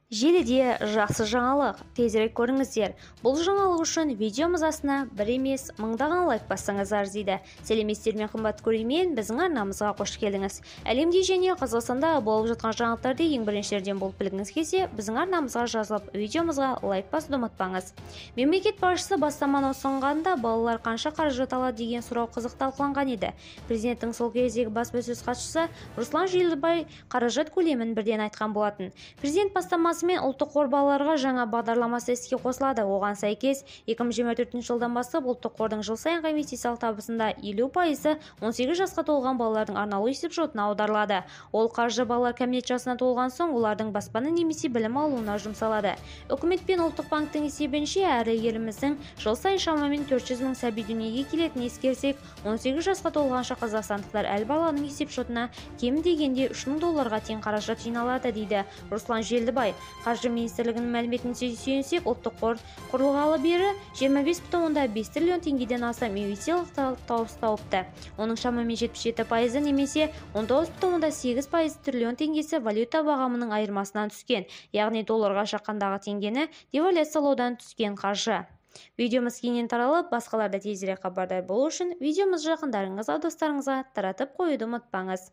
Желіде жақсы жаңалық, тезірек көріңіздер. Бұл жаңалық үшін видеомыз астына бір емес, мыңдаған лайк бассаңыз арзиды. Сәлеметсіздер ме, қымбат көрермен, біздің арнамызға қош келдіңіз. Әлемде және Қазақстанда болып жатқан жаңалықтарды ең біріншілерден болып білгіңіз келсе, біздің арнамызға жазылып, видеомызға лайк басуды ұмытпаңыз. Мемлекет басшысы бастаманы ұсынғанда балалар қанша қаражат алады деген сұрау қызық талқыланған еді. Президенттің сол кездегі баспасөз хатшысы Руслан Желдібай қаражат көлемін бірден айтқан болатын. Президент бастамасы мен ұлттық қор балаларға жаңа бағдарламасы іске қосылады. Оған сәйкес 2024 жылдан бастап ұлттық қордың жыл сайынғы инвестициялық табысында 50%-ы 18 жасқа толған балалардың арнаулы есепшотына аударылады. Ол қаржы балалар кәмелет жасына толған соң олардың баспана немесе білім алуына жұмсалады. Үкімет пен ұлттық банктің есебінше әрі еліміздің жыл сайын шамамен 400 мың сәби дүниеге келетінін ескерсек, 18 жасқа толғанша қазақстандықтар әр баланың есепшотына кем дегенде 3000 долларға тең қаражат жиналады, дейді Руслан Желдібай. Қаржы министрлігінің мәліметіне сүйенсек, ұлттық қор құрылғалы бері 25,5 триллион теңгеден астам инвестициялық табыс тауыпты. Оның шамамен 77%-ы немесе 19,8 триллион теңгесі валюта бағамының айырмасынан түскен, яғни долларға шаққандағы теңгені девальвациялаудан түскен қаржы. Видеомыз кеңінен таралып, басқалар да тезірек хабардар болу үшін видеомызды жақындарыңызға, достарыңызға таратып қоюды ұмытпаңыз.